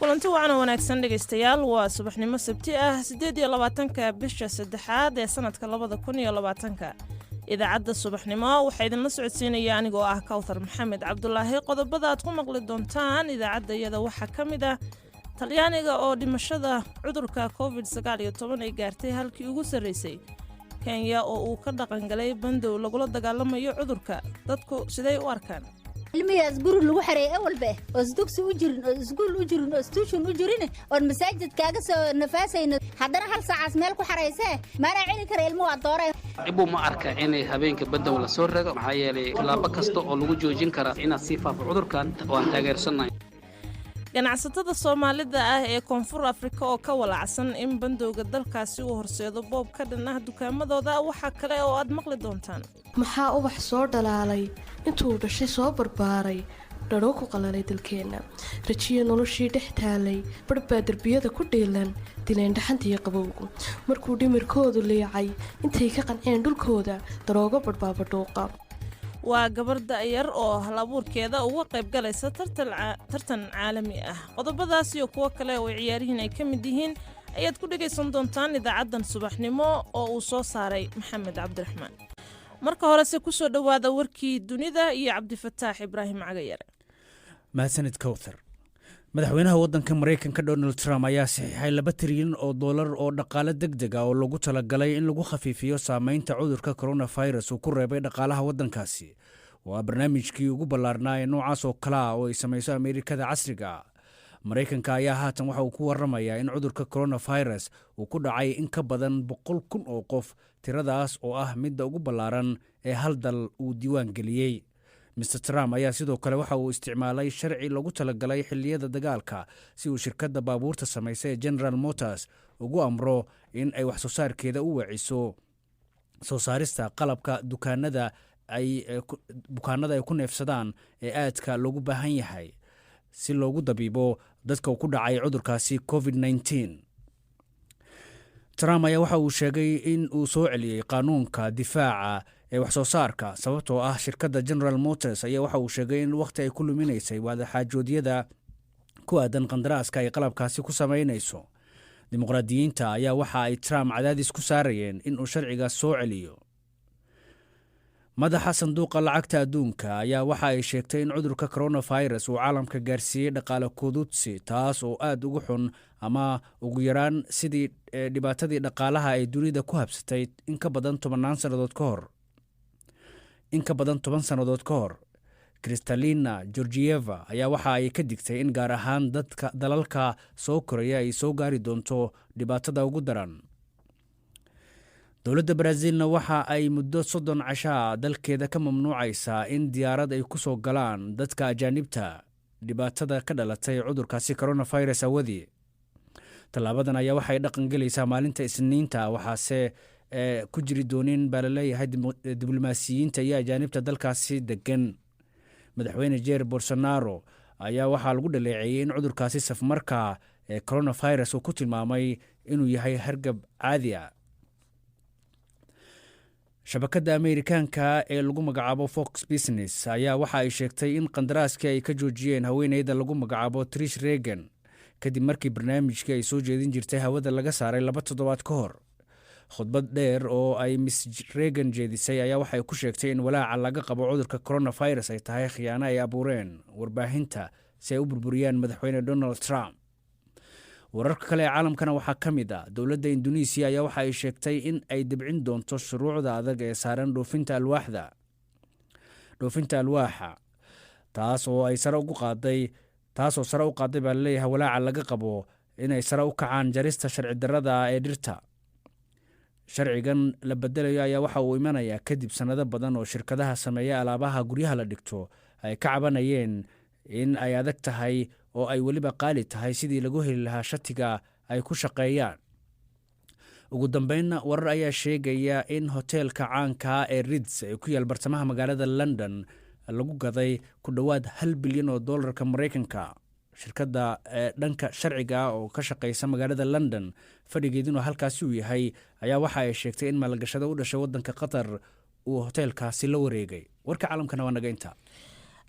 Kulanti wacan oo wanaagsan, dhegaystayaal. Waa subaxnimo Sabti ah, 28-ka bisha saddexaad ee sanadka 2020-ka. Idaacadda subaxnimo waxaa idinla socodsiinaya anigoo ah Kawthar Maxamed Cabdulaahi. Qodobada aad ku maqli doontaan idaacadda iyada waxaa ka mid ah Talyaaniga oo dhimashada cudurka COVID-19 ay gaartay halkii ugu sarraysay, Kenya oo uu ka dhaqangalay bandow lagula dagaalamayo cudurka. Dadku siday u arkaan? Ilmihiias guri lagu xareeyey awalba oo isdugsi u jirin oo iskuul u jirin oo istuushin u jirin oon masaajid kaaga soo nafaasayno, haddana hal saacaas meel ku xaraysee maanaa celi kara? Ilmo waa dooreen. Dhibuu ma arka inay habeenka bandow la soo rago, maxaa yeelay tallaabo kasta oo lagu joojin karaa inaad sii faafo cudurkan waan taageersannahay. Ganacsatada Soomaalida ah ee Koonfur Afrika oo ka walaacsan in bandowga dalkaasi uu horseedo boob ka dhan ah dukaamadooda. Waxaa kale oo aad maqli doontaan: Maxaa ubax soo dhalaalay intuu dhashay, soo barbaaray, dhadhoo ku qalalay dalkeenna? Rajiya noloshii dhex taalay barh baa derbiyada ku dhiilan dileen dhaxantiiyo qabowgu. Markuu dhimirkoodu liicay intay ka qanceen dhulkooda, daroogo badhbaabadhuuqa. Waa gabar da'yar oo hal abuurkeeda uga qayb galaysa tartan caalami ah. Qodobadaas iyo kuwo kale oo ciyaarihiin ay ka mid yihiin ayaad ku dhegaysan doontaan idaacaddan subaxnimo oo uu soo saaray Maxamed Cabdiraxmaan. Marka horese kusoo dhowaada warkii dunida iyo Cabdifataax Ibraahim Cagayare. Mahadsanid, Kowthar. Madaxweynaha waddanka Maraykanka Donald Trump ayaa saxiixay 2 trilyan oo dollar oo dhaqaale deg deg ah oo lagu talagalay in lagu khafiifiyo saameynta cudurka coronavirus uu ku reebay dhaqaalaha waddankaasi. Waa barnaamijkii ugu ballaarnaa ee noocaas oo kale ah oo ay samayso Ameerikada casriga. Maraykanka ayaa haatan waxa uu ku waramayaa in cudurka coronavirus uu ku dhacay in ka badan 100,000 oo qof, tiradaas oo ah midda ugu ballaaran ee hal dal uu diiwaan geliyey. Mr Trump ayaa sidoo kale waxa uu isticmaalay sharci loogu talagalay xilliyada dagaalka si uu shirkadda baabuurta samaysa ee General Motors ugu amro in ay wax soo saarkeeda u waciso soo saarista qalabka dukaanada ay bukaanada ay ku neefsadaan ee aadka loogu baahan yahay si loogu dabiibo dadka uu ku dhacay cudurkaasi COVID-19. Trump ayaa waxa uu sheegay in uu soo celiyey qaanuunka difaaca ee wax soo saarka, sababtoo ah shirkadda General Motors ayaa waxa uu sheegay in wakhti ay ku luminaysay wadaxaajoodyada ku aadan qandaraaska ay qalabkaasi ku samaynayso. Dimuqraadiyiinta ayaa waxa ay Trump cadaadis ku saarayeen in uu sharcigaas soo celiyo. Madaxa Sanduuqa Lacagta Adduunka ayaa waxa ay sheegtay in cudurka coronavirus uu caalamka gaarsiiyey dhaqaale kududsi, taas oo aada ugu xun ama ugu yaraan sidii dhibaatadii dhaqaalaha ay dunida ku habsatay in ka badan tobannaan sannadood ka hor, in ka badan 10 sannadood ka hor. Kristalina Georgieva ayaa waxa ay ka digtay in gaar ahaan dadka dalalka soo koraya ay soo gaari doonto dhibaatada ugu daran. Dowladda Brazilna waxa ay muddo 30 cashaa dalkeeda ka mamnuucaysaa in diyaarad ay ku soo galaan dadka ajaanibta, dhibaatada ka dhalatay cudurkaasi coronavirus awadii. Tallaabadan ayaa waxay dhaqan gelaysaa maalinta Isniinta, waxaase ku jiri doonin baa laleeyahay diblomaasiyiinta iyo ajaanibta dalkaasi degan. Madaxweyne Jair Bolsonaro ayaa waxaa lagu dhaleeceeyey in cudurkaasi safmarka ee coronavirus uu ku tilmaamay inuu yahay hargab caadi ah. Shabakadda Ameerikaanka ee lagu magacaabo Fox Business ayaa waxa ay sheegtay in qandaraaskii ay ka joojiyeen haweeneyda lagu magacaabo Trish Regan, kadib markii barnaamijkii ay soo jeedin jirtay hawada laga saaray 2 toddobaad ka hor. Khudbad dheer oo ay Miss Regan jeedisay ayaa waxay ku sheegtay in walaaca laga qabo cudurka coronavirus ay tahay khiyaano ay abuureen warbaahinta si ay u burburiyaan madaxweyne Donald Trump. Wararka kale ee caalamkana waxaa ka mid ah: dowladda Induneisiya ayaa waxa ay sheegtay in ay debcin doonto shuruucda adag ee saaran dhoofinta alwaaxa, taas oo ay sare ugu qaaday, taasoo sare u qaaday baa laleeyahay walaaca laga qabo inay sare u kacaan jarista sharci darrada ee dhirta. Sharcigan la bedelayo ayaa waxa uu imanayaa kadib sannado badan oo shirkadaha sameeya alaabaha guryaha la dhigto ay ka cabanayeen in ay adag tahay oo ay weliba qaali tahay sidii lagu heli lahaa shatiga ay ku shaqeeyaan. Ugu dambeynna, warar ayaa sheegaya in hoteelka caanka ee Ritz ee ku yaal bartamaha magaalada London lagu gaday ku dhowaad 1 bilyan oo dollarka Maraykanka. Shirkadda dhanka sharciga ah oo ka shaqeysa magaalada London, fadhigeedinu halkaasi uu yahay, ayaa waxa ay sheegtay in maalgashado u dhashay waddanka Qatar uu hoteelkaasi la wareegay. Warka caalamkana waa naga inta.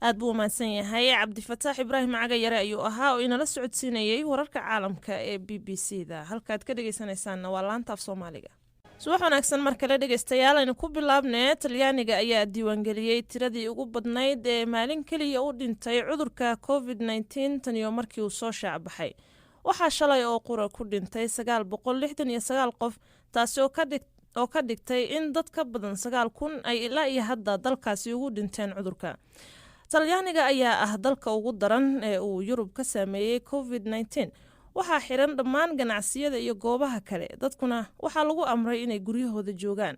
Aad buu umahadsan yahay Cabdifataax Ibraahim Cagayare ayuu ahaa oo inala socodsiinayey wararka caalamka ee BBC da. Halkaad ka dhegeysanaysaanna waa laanta af Soomaaliga. Subax wanaagsan mar kale, dhegeystayaal. Aynu ku bilaabnee, Talyaaniga ayaa diiwaangeliyey tiradii ugu badnayd ee maalin keliya u dhintay cudurka COVID-19 taniyo markii uu soo shaacbaxay. Waxaa shalay oo qura ku dhintay 969 qof, taasi oo ka dhigtay in dad ka badan 9000 ay ilaa iyo hadda dalkaasi ugu dhinteen cudurka. Talyaaniga ayaa ah dalka ugu daran ee uu Yurub ka saameeyey COVID-19. Waxaa xiran dhammaan ganacsiyada iyo goobaha kale, dadkuna waxaa lagu amray inay guryahooda joogaan.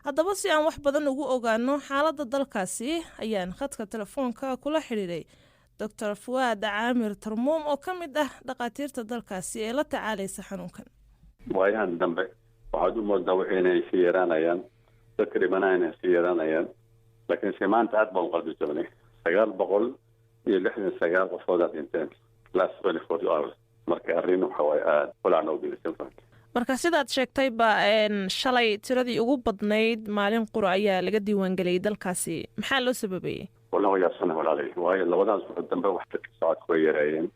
Haddaba, si aan wax badan ugu ogaano xaaladda dalkaasi, ayaan khadka telefoonka kula xidhiidhay Doctor Fuwaad Caamir Tarmuum oo ka mid ah dhakhaatiirta dalkaasi ee la tacaalaysa xanuunkan. Waayahan dambe waxaad u moodaa wixii inay sii yaraanayaan, dadka dhimanaya inay sii yaraanayaan, laakiin se maanta aad baan u qalbi jabnay. 969 qofoodaa dhinteen last 24 hours. Marka arrin waxa waaye aada walaac noo gelisay. Marka sidaad sheegtayba, shalay tiradii ugu badnayd maalin qura ayaa laga diiwaangeliyey dalkaasi. Maxaa loo sababeeyey? Wallah, waa yaabsana walaalay, waayo labadaas wuxuu dambe wax dadka socodka way yareeyeen,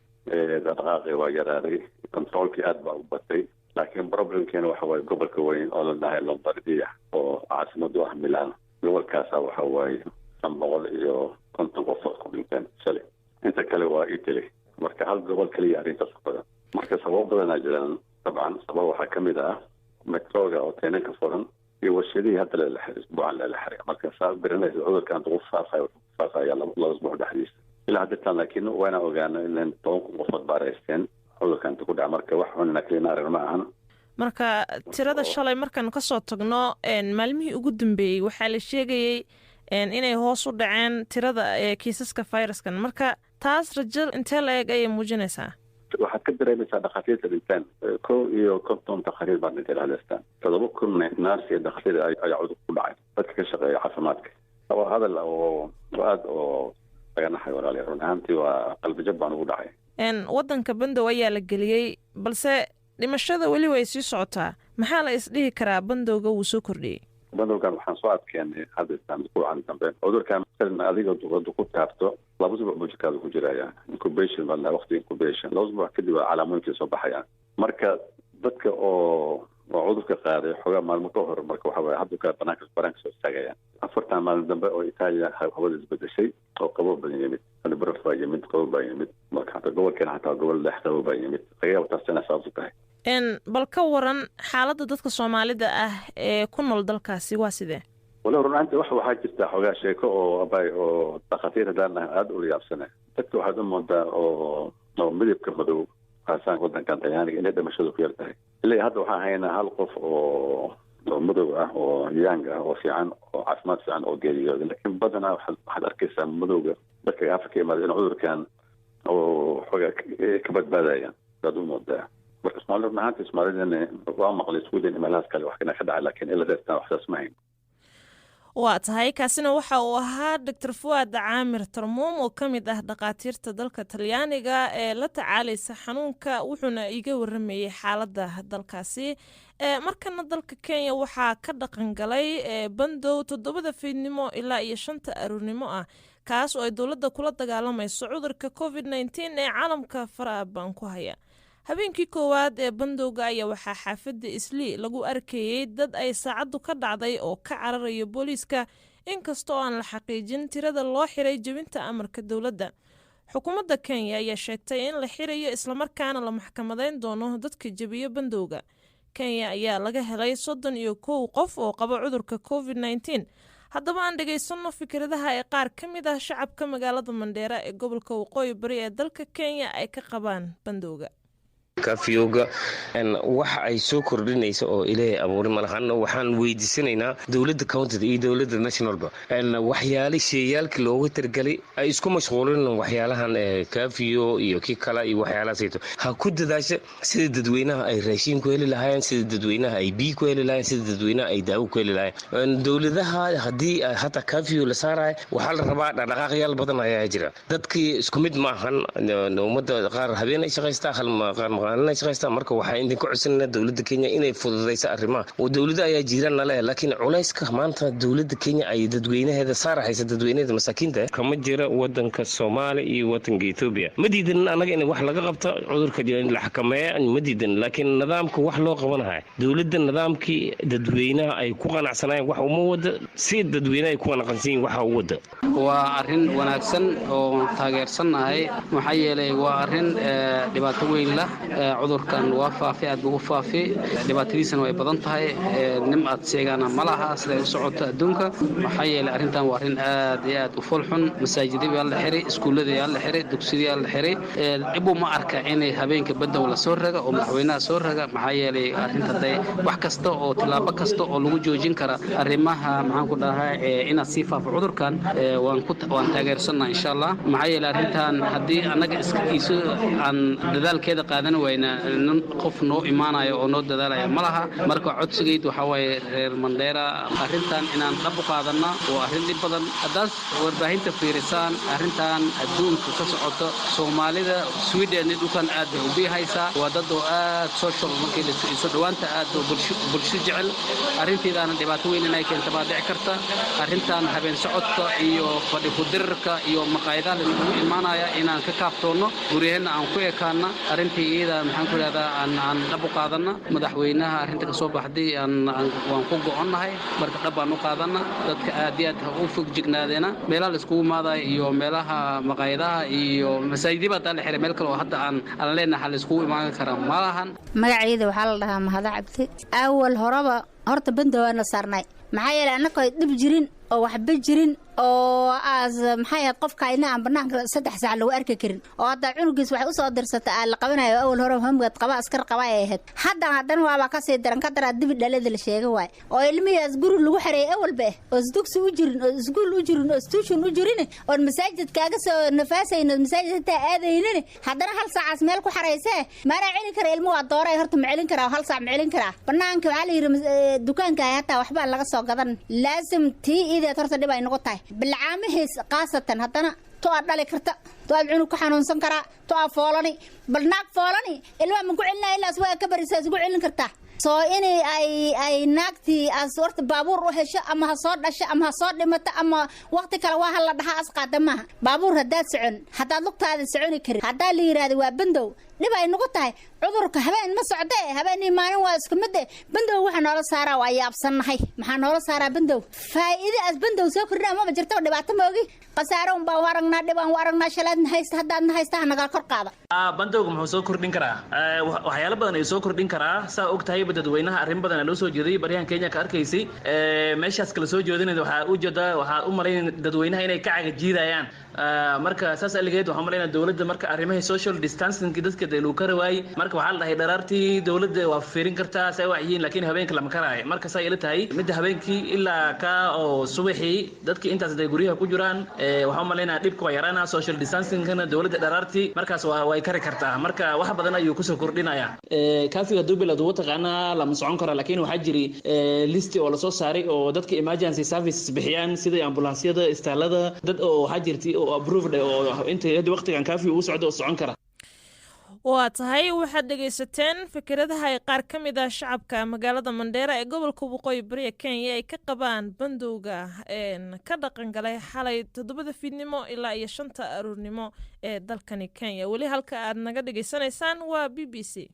dhaqaaqii waa yaraaday, control kii aad baa u batay. Laakiin problem keena waxa waaye gobolka weyn oo la dhahay Lombardia oo caasimadu ah Milano. Gobolkaasa waxa waaye 550 qofood ku dhinteen shalay. Inta kale waa Italy. Marka hal gobol keliya arrintaas ku badan. Marka sababo badanaa jiraan dabcan. Sabab waxaa ka mid ah metro ga oo teenanka furan iyo warshadihii hadda lala xiray, isbuucan lala xiray. Marka saa garanaysa, cudurkan ugu faafaya wuxuu ku faafaya 2 isbuuc dhexdiisa ilaa haddirtaan. Laakiin waana ogaano in 10,000 qofood baa raysteen cudurkan inta ku dhaca. Marka wax xunina kelina arrin ma ahan. Marka tirada shalay markaanu kasoo tagno, maalmihii ugu dambeeyey waxaa la sheegayey inay hoos u dhaceen tirada kiisaska viruskan. Marka taas rajo intee la eg ayay muujinaysaa? Waxaad ka dareemaysaa dhakhaatiirta dhinteen. 51 dhakhaatiir baa dhintay hadeestaan. 7000 nurse iyo dhakhaatiir ayaa cudur ku dhacay, dadka ka shaqeeya caafimaadka. Waa hadal oo aada oo laga naxay, walaaliya. Run ahaantii waa qalbijab baan ugu dhacay. Waddanka bandow ayaa la geliyey, balse dhimashada weli way sii socotaa. Maxaa la isdhihi karaa bandowga wuu soo kordhiyey? Bandowgan waxaan soo adkeenay hadeestaan isbuucan dambe. Cudurkan adiga duqadu ku taabto, 2 usbuuc buu jirkaada ku jiraya. Incubation baa la waqti incubation. 2 usbuuc kadib waa calaamooyinkii soo baxayaan. Marka dadka oo cudurka qaaday xoogaa maalmo ka hor, marka waxa waye hadda banaanka soo istaagayaan. 4tan maalin dambe oo Itaaliya hawada isbedeshay oo qabow badan yimid, hada baraf baa yimid, qabow baa yimid. Marka xataa gobolkeena, xataa gobol dhex qabow baa yimid. Laga yaabo taas inay sababtu tahay. Bal ka waran xaaladda dadka Soomaalida ah ee ku nool dalkaasi, waa sidee? Wala, run ahaantii waxaa jirta xoogaa sheeko oo abay oo dhakhaatiir haddaan nahay aada ula yaabsana. Dadka waxaad u moodaa oo midabka madow kaasaan wadankan Talyaaniga inay dhimashadu ku yar tahay. Ilaa hadda waxaan haynaa hal qof oo madow ah oo young ah oo fiican oo caafimaad fiican oo geeriyooday. Laakiin badanaa waxaad arkaysaa madowga, dadka Afrika imaada, in cudurkan oo xoogaa ka badbaadayaan baad u moodaa. Marka Soomaalida, run ahaantii Soomaalidana waa maqlay Sweden iyo meelahaas kale wax kana ka dhacay, laakiin ila deertaan waxsaas ma hayn. Waa tahay, kaasina waxa uu ahaa Doctor Fuwaad Caamir Tarmuum oo ka mid ah dhakhaatiirta dalka Talyaaniga ee la tacaalaysa xanuunka, wuxuuna iiga waramayey xaaladda dalkaasi. Markana dalka Kenya waxaa ka dhaqan galay bandow 7da fiidnimo ilaa iyo 5ta aroornimo ah, kaas oo ay dowladda kula dagaalamayso cudurka COVID-19 ee caalamka faraha baan ku haya. Habeenkii koowaad ee bandowga ayaa waxaa xaafadda Islii lagu arkayey dad ay saacaddu ka dhacday oo ka cararaya booliiska, inkasta oo aan la xaqiijin tirada loo xiray jebinta amarka dowladda. Xukuumadda Kenya ayaa sheegtay in la xirayo islamarkaana la maxkamadeyn doono dadka jebiyo bandowga. Kenya ayaa laga helay 31 qof oo qaba cudurka COVID-19. Haddaba aan dhegaysanno fikradaha ay qaar ka mid ah shacabka magaalada Mandheera ee gobolka Waqooyi Bari ee dalka Kenya ay ka qabaan bandowga. Curfew ga waxa ay soo kordhinaysa oo Ilaahay abuuri malahan. Waxaan weydiisanaynaa dowladda county da iyo dowladda national ba waxyaala sheeyaalka looga targalay ay isku mashquulin waxyaalahan curfew iyo kii kale iyo waxyaalahaasayto. Ha ku dadaasha sida dadweynaha ay raashiin ku heli lahaayeen, sida dadweynaha ay biyo ku heli lahayen, sida dadweynaha ay daawo ku heli lahayen. Dowladaha haddii hataa curfew la saaraya, waxaa la rabaa dhaqdhaqaaqyaal badan ayaa jira. Dadkii isku mid ma ahan. Ummadda qaar habeen ay shaqaystaa, qaar Maqaalinay shaqaystaan. Marka waxaa idinka codsanayna dowladda Kenya inay fududaysa arrimaha, oo dowladda ayaa jiiraan nale, laakiin culayska maanta dowladda Kenya ay dadweynaheeda saarahaysa, dadweynaheeda masaakiinta kama jira wadanka Soomaaliya iyo wadanka Etoobiya. Ma diidanin annaga in wax laga qabto cudurka, in la xakameeya ma diidan, laakiin nidaamka wax loo qabanahaya, dowladda nidaamkii dadweynaha ay ku qanacsanayeen wax uma wada, si dadweynaha ay ku qanacsan yihiin waxa u wada. Waa arrin wanaagsan oo taageersannahay, maxaa yeelay waa arrin dhibaato weyn lah. Cudurkan waa faafay, aad buu u faafay, dhibaatadiisana way badan tahay. Nim aad sheegaana ma laha siday u socoto adduunka, maxaa yeelay arrintan waa arrin aad iyo aad u foolxun. Masaajidii yaa la xiray, iskuulladii yaa la xiray, dugsiyadii yaa la xiray. Dhib uma arka inay habeenka badow la soo raga oo madaxweynaha soo raga, maxaa yeelay arrinta day wax kasta oo tilaabo kasta oo lagu joojin kara arrimaha, maxaan ku dhahaa, inaad sii faafo cudurkan, waan taageersannaha insha Allah. Maxaa yeelay arrintan haddii annaga isu aan dadaalkeeda qaadan wayna, nin qof noo imaanayo oo noo dadaalaya ma laha. Marka codsigeyd waxaa waaye reer Mandheera arrintan inaan dhab u qaadanna. Waa arrin dhib badan. Haddaas warbaahinta fiirisaan arrintan adduunka ka socoto, Soomaalida Sweden dhulkan aad bay u biihaysaa. Waa dad oo aad social, markii isu dhowaanta aad oo bulsho jecel. Arrintiidaana dhibaato weyn inay keenta baa dhici karta. Arrintan habeen socodka iyo fadhi ku-dirirka iyo maqaayadaha la isugu imaanaya inaan ka kaaftoonno, guryaheenna aan ku ekaana. Arrintii iyada, maxaan ku idhahdaa, aan dhab u qaadanna. Madaxweynaha arrinta ka soo baxday waan ku go'onnahay. Marka dhab baan u qaadanna. Dadka aad iyo aad ha u fog jignaadeena meelaha la iskugu imaadaya iyo meelaha maqaayadaha iyo masaajidii baa taa la xiray. Meel kale oo hadda aan leenahay la iskugu imaan kara ma lahan. Magacayda waxaa la dhahaa Mahada Cabdi. Awal horeba horta banda waana saarnay, maxaa yeelay annagoo dhib jirin oo waxba jirin oo aas maxay ahayd, qofka ina aan banaanka 3 saac lagu arki karin, oo hadda cunugiis waxay usoo dirsata aa la qabanayo. Awal hore hamgad qaba, askar qaba ay ahayd. Hadda haddana waaba kasii daran, ka daraa dibi dhalada la sheega waay, oo ilmihiias guri lagu xareeyay awalba oo isdugsi u jirin oo iskuul u jirin oo istuushin u jirin, oon masaajid kaaga soo nafaasayno, masaajid hataa aadaynin, haddana hal saacaas meel ku xaraysee maanaa celin kara? Ilmo waa dooray horta, ma celin karaa? Hal saac ma celin karaa banaanka? Waxaa la yidhi dukaanka hataa waxbaa laga soo gadan laasim. Tii ideed horta dhib ay noqon tahay bilcaamihiis khaasatan. Haddana to aad dhali karta, to aad cunug ka xanuunsan karaa, to aad foolani, bal naag foolani ilmaha ma ku celinaya? Ilaas waa ka barisa isugu celin kartaa. Soo inay ay naagtii as horta baabuur u hesho, ama ha soo dhasho ama ha soo dhimato ama waqti kale waa hala dhaha as qaada maaha. Baabuur haddaad socon, haddaad lugtaada soconi karin, haddaa la yidhahda waa bandow, dhib ay nagu tahay. Cudurka habeen ma socde, habeenii maalin waa isku midde. Bandow waxa noola saaraa waa yaabsannahay. Maxaa noola saaraa bandow? Faa'iide as bandow soo kordhina maba jirto, dhibaato ma ogi, khasaaro un baan u aragnaa, dhib aan u aragnaa. Shalaadna haysta, haddaadna haysta, ha nagala kor qaada. Bandowga muxuu soo kordhin karaa? Waxyaalo badan ayuu soo kordhin karaa. Saa og tahayba dadweynaha arrin badan aa loo soo jeediyay baryahan Kenya ka arkaysay. Meeshaas kala soo jeedinayda waxaa u jeedaa, waxaa u malayn dadweynaha inay ka cagajiidayaan. Marka saas aligeed waxaan malaynaa dowladda marka arrimaha social distancing dadka dee lagu kari waayey. Marka waxaa la dhahay dharaartii dowladda waa fiirin kartaa say wax yihiin, laakiin habeenka lama karaayo. Marka saa ila tahay midda habeenkii ilaa ka oo subaxii dadki intaas day guryaha ku jiraan, waxaan malaynaa dhibka waa yaraanaa. Social distancingkana dowladda dharaartii markaas waa way kari kartaa. Marka wax badan ayuu kusoo kordhinaya. Curfew hadduu bilowdo, taqaanaa, lama socon karo, laakiin waxaa jiri listi oo lasoo saaray oo dadka emergency services bixiyaan, sida ambulansyada, istaalada, dad oo waxaa jirtay oo approved oo inta waqtigan curfew uu socdo oo socon kara. Waa tahay, waxaad dhegaysateen fikradaha ay qaar ka mid ah shacabka magaalada Mandheera ee gobolka waqooyi bari ee Kenya ay ka qabaan bandowga ka dhaqangalay xalay 7da fiidnimo ilaa iyo 5ta aroornimo ee dalkani Kenya. Weli halka aad naga dhegaysanaysaan waa BBC.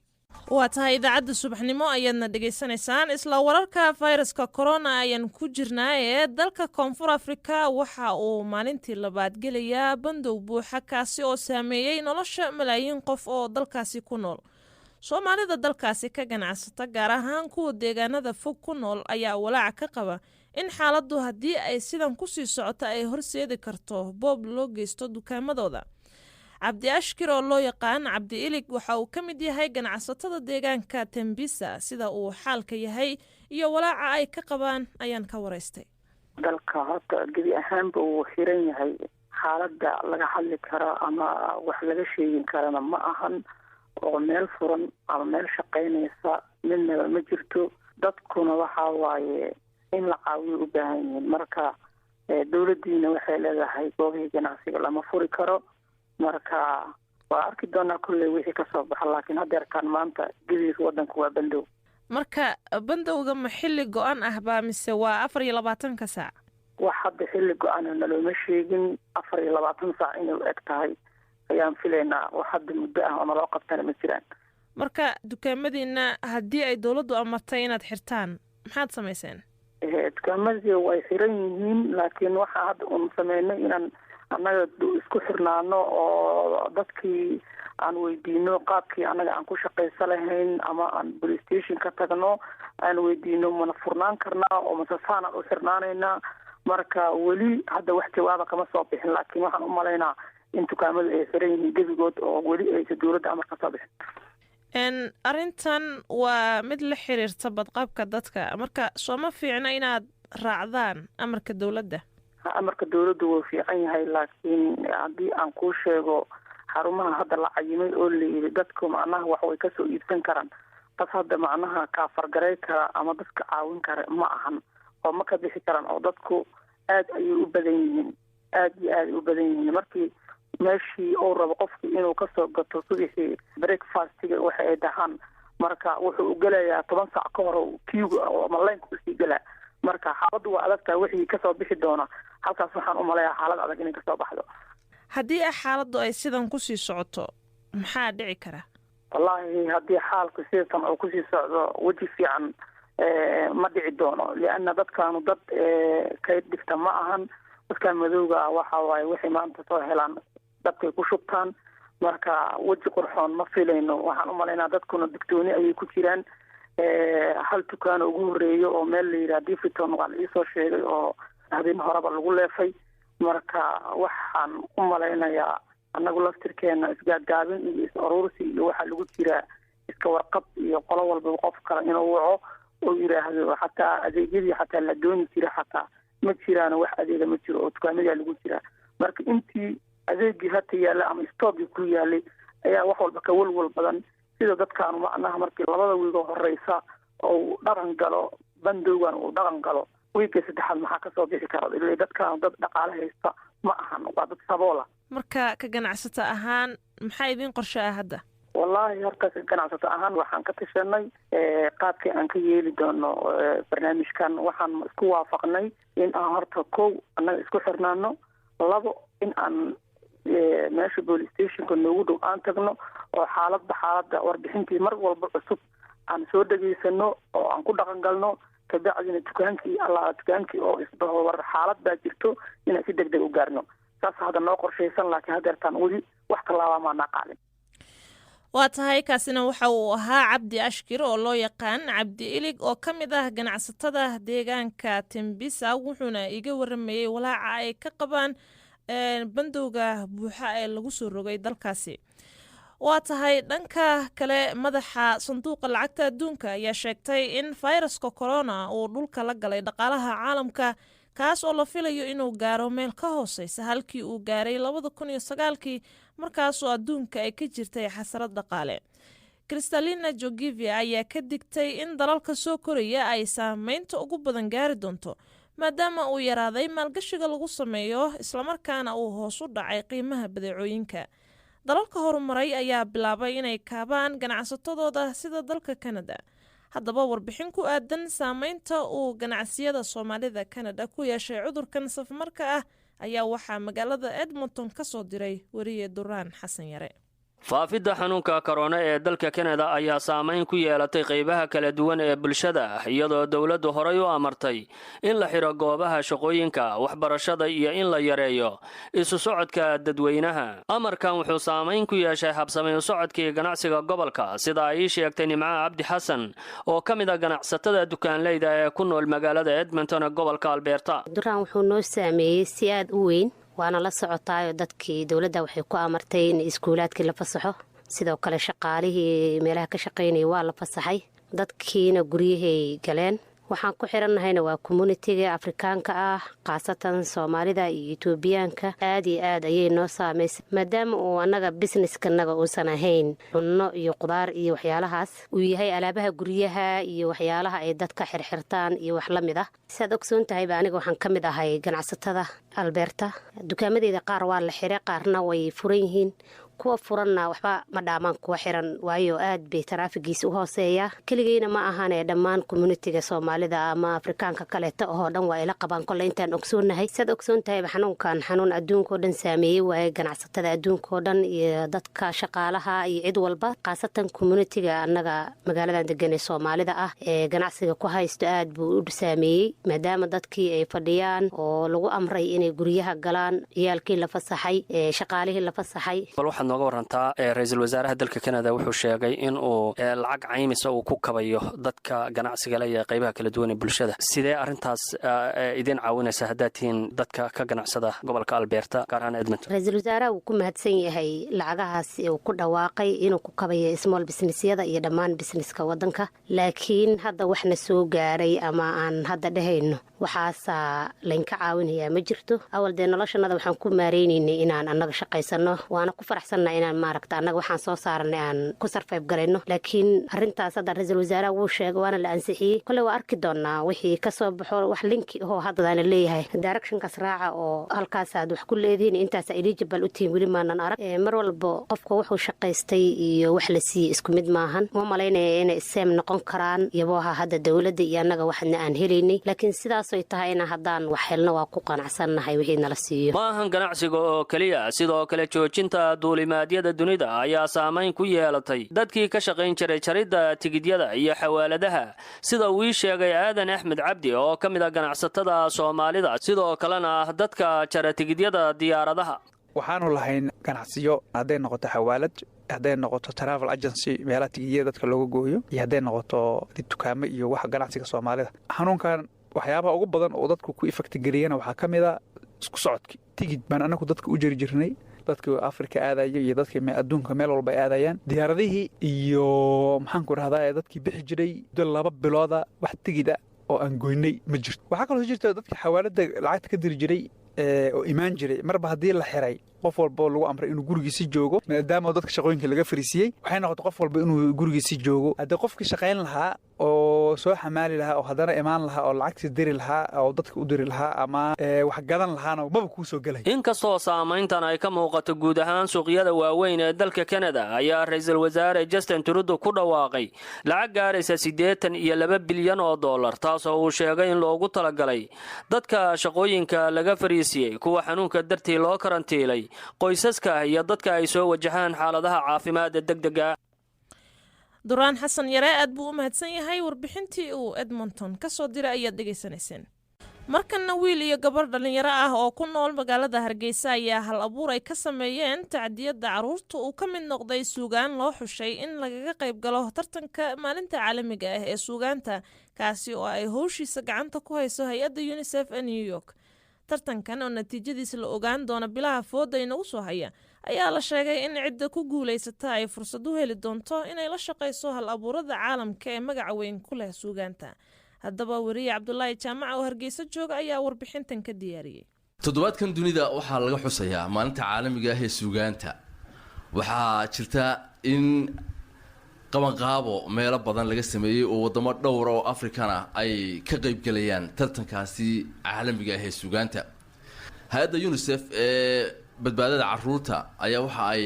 Waa tahay, idaacadda subaxnimo ayaadna dhegaysanaysaan. Isla wararka fayraska corona ayaan ku jirnaa ee dalka Koonfur Afrika waxa uu maalintii labaad gelayaa bandow buuxa, kaasi oo saameeyey nolosha malaayiin qof oo dalkaasi ku nool. Soomaalida dalkaasi ka ganacsata, gaar ahaan kuwa deegaanada fog ku nool, ayaa walaaca ka qaba in xaaladdu haddii ay sidan kusii socoto ay horseedi karto boob loo geysto dukaamadooda. Cabdi Ashkir oo loo yaqaan Cabdi Ilig waxa uu ka mid yahay ganacsatada deegaanka Tembisa. Sida uu xaalka yahay iyo walaaca ay ka qabaan ayaan ka waraystay. Dalka horta gebi ahaanba wuu xiran yahay. Xaaladda laga hadli karo ama wax laga sheegin karana ma ahan, oo meel furan ama meel shaqaynaysa midnaba ma jirto. Dadkuna waxa waaye in la caawiyo u baahan yihiin. Marka dowladdiina waxay leedahay goobihii ganacsiga lama furi karo. Marka Waa arki doonaa kolley wixii kasoo baxa, laakiin haddeertaan maanta gebigiisa waddanku waa bandow. Marka bandowga ma xilli go-an ah baa mise waa 24-ka saac? Wax hadda xilli go-ana nalooma sheegin. 24 saac inay u eg tahay ayaan filaynaa. Wax hadda muddo ah oo naloo qabtana ma jiraan. Marka dukaamadiina haddii ay dowladdu amartay inaad xirtaan, maxaad samayseen? Dukaamadii way xiran yihiin, laakiin waxaa hadda uun sameynay inaan annaga isku xirnaano oo dadkii aan weydiino qaabkii annaga aan ku shaqaysa lahayn, ama aan police station ka tagno, aan weydiino mana furnaan karnaa oo mase saanaan u xirnaanaynaa. Marka weli hadda wax jawaaba kama soo bixin, laakiin waxaan u malaynaa in dukaamadu ay xiran yihiin gebigood oo weli aysa dowladda amar ka soo bixin. Arrintan waa mid la xiriirta badqabka dadka, marka sooma fiicna inaad raacdaan amarka dowladda? Amarka dowladdu wuu fiican yahay, laakiin haddii aan kuu sheego xarumaha hadda la cayimay oo layidhi dadku macnaha wax way kasoo iibsan karaan, dad hadda macnaha kaafargaray kara ama dadka caawin kara ma ahan oo ma ka bixi karaan, oo dadku aad ayay u badan yihiin, aad iyo aad u badan yihiin. Markii meeshii uu rabo qofku inuu kasoo gato subixii breakfastiga waxa ay dhahaan, marka wuxuu u gelayaa 10 saac ka hor queue-ga ama line-ka usii gelaa. Marka xaaladdu waa adagtahay. Wixii kasoo bixi doona halkaas waxaan u malayaa xaalad adag inay kasoo baxdo. Haddii ah xaaladdu ay sidan kusii socoto, maxaa dhici kara? Wallaahi, haddii xaalku sidatan uu kusii socdo, weji fiican ma dhici doono, lianna dadkaanu dad kayd dhigta ma ahan. Dadkan madowga ah waxa waaye waxay maanta soo helaan dadkay ku shubtaan. Marka weji qurxoon ma filayno. Waxaan u malaynaa dadkuna digtooni ayay ku jiraan. Hal dukaan ugu horeeyo oo meel la yidhaha Daveyton waa la iisoo sheegay oo habeen horeba lagu leefay. Marka waxaan u malaynayaa annagu laftirkeena isgaadgaabin iyo is aruursi iyo waxaa lagu jiraa iska warqab iyo qolo walbaba qof kale inuu waco oo yidhaahdo. Xataa adeegyadii xataa la dooni jira xataa ma jiraan, wax adeega ma jiro oo dukaamadaa lagu jiraa. Marka intii adeegii hata yaalla ama stock-gii ku yaalay ayaa wax walba ka walwal badan. Sida dadkaanu macnaha markii labada wiigoo horeysa oo dhaqan galo bandowgan, uu dhaqan galo wiigga saddexaad, maxaa kasoo bixi kara? Ila dadkaanu dad dhaqaale haysta ma ahan, waa dad saboola. Marka ka ganacsato ahaan maxaa idiin qorshe ah hadda? Wallaahi, horta ka ganacsato ahaan waxaan ka tashanay qaabkii aan ka yeeli doono barnaamijkan. Waxaan isku waafaqnay in aan horta kow annaga isku xirnaano, labo in aan meesha police stationka noogu dhow aan tagno oo xaaladba xaaladda warbixintii mar walba cusub aan soo dhegaysano oo aan ku dhaqan galno. Kabacdina dukaankii alla dukaankii oo isdhaho war xaalad baa jirto inaan si deg deg u gaarno. Saas hadda noo qorshaysan, laakiin haddeertaan weli wax tallaabaa maanaa qaadin. Waa tahay, kaasina waxa uu ahaa Cabdi Ashkir oo loo yaqaan Cabdi Ilig oo ka mid ah ganacsatada deegaanka Tembisa, wuxuuna iga waramayey walaaca ay ka qabaan bandowga buuxa ee lagu soo rogay dalkaasi. Waa tahay, dhanka kale madaxa Sanduuqa Lacagta Adduunka ayaa sheegtay in fayraska corona uu dhulka la galay dhaqaalaha caalamka, kaas oo la filayo inuu gaaro meel ka hooseysa halkii uu gaaray 2009-kii, markaasoo adduunka ay ka jirtay xasarad dhaqaale. Kristalina Georgieva ayaa ka digtay in dalalka soo koraya ay saameynta ugu badan gaari doonto, maadaama uu yaraaday maalgashiga lagu sameeyo, islamarkaana uu hoos u dhacay qiimaha badeecooyinka. Dalalka horumaray ayaa bilaabay inay kaabaan ganacsatadooda, sida dalka Canada. Haddaba warbixin ku aadan saameynta uu ganacsiyada Soomaalida Canada ku yeeshay cudurkan safmarka ah ayaa waxaa magaalada Edmonton ka soo diray wariye Duraan Xasan Yare. Faafidda xanuunka korona ee dalka Kanada ayaa saamayn ku yeelatay qaybaha kala duwan ee bulshada, iyadoo dowladdu horay u amartay in la xidho goobaha shaqooyinka, waxbarashada iyo in la yareeyo isu socodka dadweynaha. Amarkan wuxuu saamayn ku yeeshay habsami u socodkii ganacsiga gobolka, sida ay ii sheegtay Nimco Cabdi Xasan oo ka mid ah ganacsatada dukaanleyda ee ku nool magaalada Edmonton ee gobolka Alberta. Duraan, wuxuu noo saameeyey si aad u weyn, waana la socotaayo dadkii dowladda waxay ku amartay in iskuulaadkii la fasaxo. Sidoo kale shaqaalihii meelaha ka shaqaynaya waa la fasaxay, dadkiina guryahay galeen. Waxaan ku xirannahayna waa community-ga Afrikaanka ah, khaasatan Soomaalida iyo Etoobiyaanka. Aad iyo aad ayay noo saameysay, maadaama uu annaga business-kanaga uusan ahayn cunno iyo qudaar iyo waxyaalahaas, uu yahay alaabaha guryaha iyo waxyaalaha ay dadka xirxirtaan iyo wax la mid ah. Siaad ogsoon tahayba, aniga waxaan ka mid ahay ganacsatada Alberta. Dukaamadeyda qaar waa la xiray, qaarna way furan yihiin. Kuwa furanna waxba ma dhaamaan kuwa xiran, waayo aad bay taraafigiisa u hooseeyaa. Keligeyna ma ahane, dhammaan community-ga Soomaalida ama Afrikaanka kaleeta oo dhan waa ila qabaan. Kolle intaan ogsoonahay, saad ogsoon tahayba, xanuunkan xanuun adduunka oo dhan saameeyey waaye, ganacsatada adduunka oo dhan iyo dadka shaqaalaha iyo cid walba, khaasatan community-ga annaga magaaladan degan ee Soomaalida ah ee ganacsiga ku haysto aad buu u saameeyey, maadaama dadkii ay fadhiyaan oo lagu amray inay guryaha galaan, ciyaalkii la fasaxay, shaqaalihii la fasaxay. Bal waxaad nooga warantaa, ra-iisul wasaaraha dalka Canada wuxuu sheegay in uu lacag caymisa uu ku kabayo dadka ganacsiga le iyo qaybaha kala duwan ee bulshada. Sidee arrintaas idin caawinaysa haddaad tihiin dadka ka ganacsada gobolka Alberta, gaar ahaan Edmonton? Ra-iisul wasaaraha wuu ku mahadsan yahay lacagahaas uu ku dhawaaqay inuu ku kabayo small business-yada iyo dhammaan business-ka wadanka, laakiin hadda waxna soo gaaray ama aan hadda dhehayno waxaasaa laynka caawinayaa ma jirto. Awal dee noloshanada waxaan ku maareynaynay inaan annaga shaqaysano, waana ku faraxsanna inaan maaragta annaga waxaan soo saaranay aan ku survive garayno. Laakiin arrintaas hadda ra-iisul wasaaraha wuu sheegay, waana la ansixiyey. Kole waa arki doonaa wixii kasoo baxo. Wax link ahoo haddadaana leeyahay direction-kaas raaca oo halkaasaad wax ku leedihiin, intaas eligible u tihiin, weli maanan arag. Mar walba qofka wuxuu shaqaystay iyo wax la siiyey isku mid maahan. Uma malaynaya inay same noqon karaan iyabooha hadda dowladda iyo annaga waxna aan helaynay, laakiin sidaasoy tahayna haddaan wax helno waa ku qanacsannahay wixii nala siiyo. Ma ahan ganacsiga oo keliya, sidoo kale joojinta duulimaadyada dunida ayaa saamayn ku yeelatay dadkii ka shaqayn jiray jaridda tigidyada iyo xawaaladaha, sida uu ii sheegay Aadan Axmed Cabdi oo ka mid ah ganacsatada Soomaalida, sidoo kalena ah dadka jara tigidyada diyaaradaha. Waxaanu lahayn ganacsiyo, hadday noqoto xawaalad, hadday noqoto travel agency, meelaha tigidyada dadka looga gooyo, iyo hadday noqoto dukaamo iyo waxa ganacsiga Soomaalida. Xanuunkan waxyaabaha ugu badan oo dadku ku effect geliyana waxaa ka mid a isku socodki. Tigid baan anagu dadka u jeri jirnay, dadka Afrika aadaya iyo dadka adduunka meel walba ay aadayaan. Diyaaradihii iyo maxaanku rahdaa dadkii bixi jiray muddo 2 bilooda wax tigida oo aan goynay ma jirto. Waxaa kaloo jirta dadka xawaalada lacagta ka diri jiray oo imaan jiray, marba haddii la xiray, qof walba lagu amray inuu gurigiisi joogo, maadaama dadka shaqooyinka laga fariisiiyey, waxay noqotay qof walba inuu gurigiisi joogo. Haddii qofkii shaqayn lahaa oo soo xamaali lahaa oo haddana imaan lahaa oo lacagtii diri lahaa oo dadka u diri lahaa ama wax gadan lahaana maba kuu soo gelay. Inkastoo saamayntan ay ka muuqato guud ahaan suuqyada waaweyn ee dalka Canada, ayaa ra-iisul wasaare Justin Trudeau ku dhawaaqay lacag gaaraysa 82 bilyan oo dollar, taasoo uu sheegay in loogu talagalay dadka shaqooyinka laga fariisiyey, kuwa xanuunka dartii loo karantiilay, qoysaska iyo dadka ay soo wajahaan xaaladaha caafimaadda degdega. Duraan Xasan Yare aad buu u mahadsan yahay. Warbixintii uu Edmonton ka soo diray ayaad dhegaysanayseen. Markanna wiil iyo gabar dhallinyaro ah oo ku nool magaalada Hargeysa ayaa hal abuur ay ka sameeyeen tacdiyadda carruurta uu ka mid noqday suugaan loo xushay in lagaga qayb galo tartanka maalinta caalamiga ah ee suugaanta, kaasi oo ay howshiisa gacanta ku hayso hay-adda UNICEF ee New York. Tartankan oo natiijadiisa la ogaan doono bilaha fooda inagu soo haya ayaa la sheegay in cidda ku guulaysata ay fursad u heli doonto inay la shaqayso hal abuurada caalamka ee magaca weyn ku leh suugaanta. Haddaba weriye Cabdulaahi Jaamaca oo Hargeysa jooga ayaa warbixintan ka diyaariyey. Toddobaadkan dunida waxaa laga xusayaa maalinta caalamiga ah ee suugaanta. Waxaa jirta in qabanqaabo meelo badan laga sameeyey oo waddamo dhowra oo African ah ay ka qaybgelayaan tartankaasi caalamiga ah ee suugaanta. Hay-adda UNICEF ee badbaadada caruurta ayaa waxa ay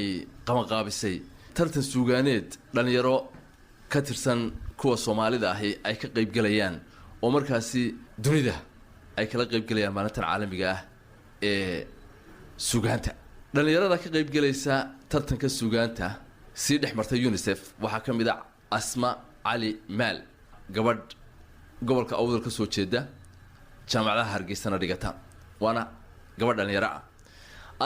qabanqaabisay tartan suugaaneed dhalinyaro ka tirsan kuwa Soomaalida ahi ay ka qaybgelayaan, oo markaasi dunida ay kala qaybgelayaan maalintan caalamiga ah ee suugaanta. Dhalinyarada ka qaybgelaysa tartanka suugaanta sii dhex martay UNICEF waxaa ka mid a Asma Cali Maal, gabadh gobolka Awdal ka soo jeeda, jaamacadaha Hargeysana dhigata, waana gabadh dhalinyaro ah.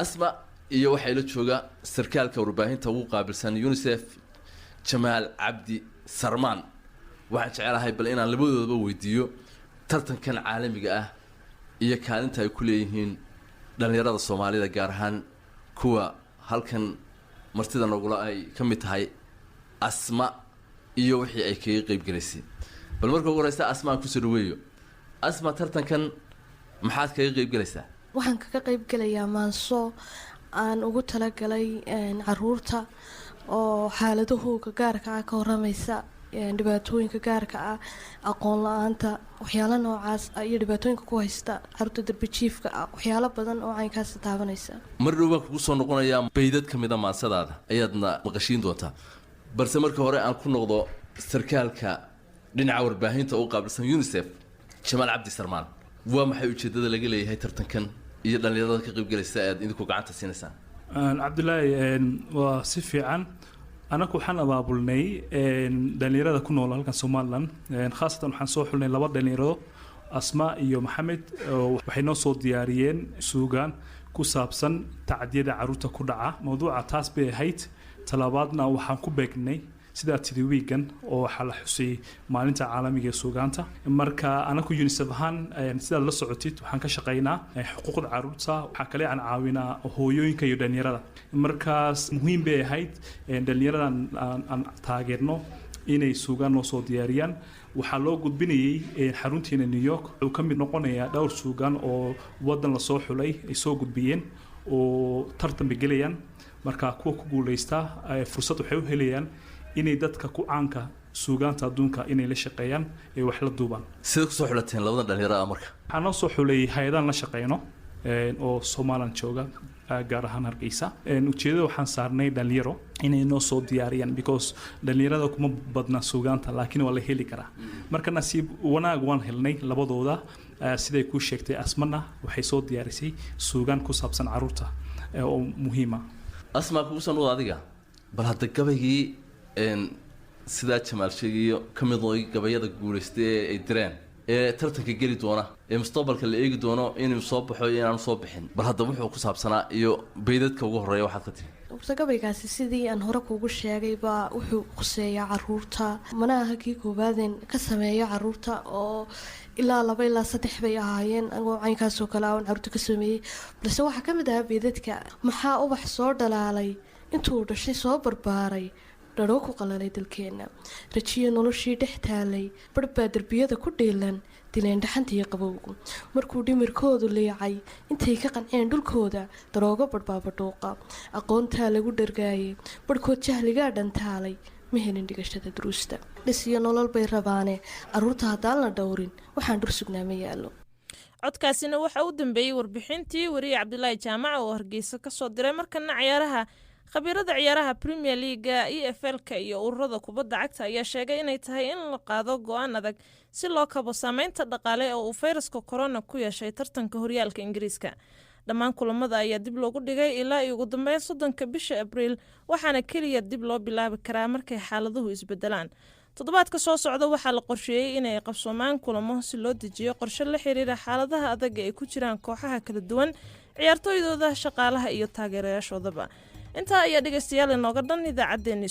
Asma iyo waxay la jooga sarkaalka warbaahinta ugu qaabilsan UNICEF, Jamaal Cabdi Sarmaan. Waxaan jecelahay bal inaan labadoodaba weydiiyo tartankan caalamiga ah iyo kaalinta ay ku leeyihiin dhalinyarada Soomaalida, gaar ahaan kuwa halkan martida nogula ay ka mid tahay Asma, iyo wixii ay kaga qeybgelaysay. Bal marka ugu horeysa Asma aan kusoo dhaweeyo. Asma, tartankan maxaad kaga qeybgelaysaa? Waxaan kaga qayb gelayaa maanso aan ugu talagalay caruurta oo xaaladahooga gaarka ah ka waramaysa. Dhibaatooyinka gaarka ah, aqoon la-aanta, waxyaalo noocaas ah iyo dhibaatooyinka ku haysta caruurta darbijiifka ah, waxyaalo badan oo caynkaas taabanaysa. Mar dhow baan kugu soo noqonayaa, baydad ka mida maansadaada ayaadna maqashiin doontaa, balse marka hore aan ku noqdo sarkaalka dhinaca warbaahinta u qaabilsan UNICEF, Jamaal Cabdi Sarmaan. Waa maxay ujeeddada laga leeyahay tartankan iyo dhallinyarada ka qaybgalaysa aad idinku gacanta siinaysaan? Cabdilaahi, waa si fiican. Anaku waxaan abaabulnay dhalinyarada ku nool halkan Somaliland. Khaasatan waxaan soo xulnay laba dhalinyaro, Asma iyo Maxamed. Waxay noo soo diyaariyeen suugaan ku saabsan tacdiyada caruurta ku dhaca. Mawduuca taas bay ahayd. Talabaadna waxaan ku beegnay sidaa tidhi wiigan oo waxaa la xusay maalinta caalamiga ee suugaanta. Marka anaku UNICEF ahaan, sidaad la socotid, waxaan ka shaqaynaa xuquuqda caruurta. Waxaa kale aan caawinaa hooyooyinka iyo dhalinyarada. Markaas muhiim bay ahayd dhalinyaradan aan taageerno inay suugaan noo soo diyaariyaan. Waxaa loo gudbinayay xaruntiina New York. Wuxuu ka mid noqonayaa dhowr suugaan oo wadan lasoo xulay ay soo gudbiyeen oo tartan bay gelayaan. Marka kuwa ku guuleysta fursad waxay u helayaan inay dadka ku caanka suugaanta adduunka inay la shaqeeyaan ee wax la duubaan. Sida kusoo xulateen labadan dhalinyarada marka? Waxaa noo soo xulay hay-adaan la shaqeyno oo Somaliland jooga, gaar ahaan Hargeysa. Ujeedada waxaan saarnay dhalinyaro inay noo soo diyaariyaan, because dhalinyarada kuma badna suugaanta, laakiin waa la heli karaa. Marka nasiib wanaag waan helnay labadooda. Siday kuu sheegtay Asmana, waxay soo diyaarisay suugaan ku saabsan caruurta oo muhiima. Asmaa, kugu soo noqda adiga. Bal hadda gabaygii sidaa Jamaal sheegayo ka mid oo gabayada guulaystay ee ay direen ee tartanka geli doona ee mustaqbalka la eegi doono inuu soo baxo iyo inaanu soo bixin, bal hadda wuxuu ku saabsanaa iyo baydadka ugu horreeya waxaad ka tiri. Horta gabaygaasi, sidii aan hore kuugu sheegay baa, wuxuu khuseeyaa caruurta. Mana aha kii koowaadeen ka sameeyo caruurta, oo ilaa laba ilaa saddex bay ahaayeen anigoo caynkaasoo kale aan caruurta ka sameeyey. Balse waxaa ka mid ahaa beedadka: maxaa ubax soo dhalaalay intuu dhashay soo barbaaray dhadhoo ku qalalay dalkeenna, rajiyo noloshii dhex taalay barh baa derbiyada ku dhiilan dileen dhaxantiiyo qabowgu, markuu dhimirkoodu liicay intay ka qanceen dhulkooda daroogo badhbaabadhuuqa, aqoontaa lagu dhargaayay barhkood jahligaa dhantaalay, ma helin dhigashada duruusta, dhis iyo nolol bay rabaane caruurta haddaan la dhowrin waxaan dhur sugnaa ma yaallo. Codkaasina waxa u dambeeyey warbixintii wariye Cabdilaahi Jaamac oo Hargeysa ka soo diray. Markana ciyaaraha. Khabiirada ciyaaraha Premier League-ga, EFL-ka iyo ururada kubadda cagta ayaa sheegay inay tahay in la qaado go-aan adag si loo kabo saameynta dhaqaale oo uu fayraska corona ku yeeshay tartanka horyaalka Ingiriiska. Dhammaan kulamada ayaa dib loogu dhigay ilaa iyo ugu dambeyn 30-ka bisha Abriil, waxaana keliya dib loo bilaabi karaa markay xaaladuhu isbedelaan. Toddobaadka soo socda waxaa la qorsheeyey inay qabsoomaan kulamo si loo dejiyo qorshe la xiriira xaaladaha adag ee ay ku jiraan kooxaha kala duwan, ciyaartooydooda, shaqaalaha iyo taageerayaashoodaba. Intaa ayaa dhegeystayaal inooga dhan idaacaddeenii.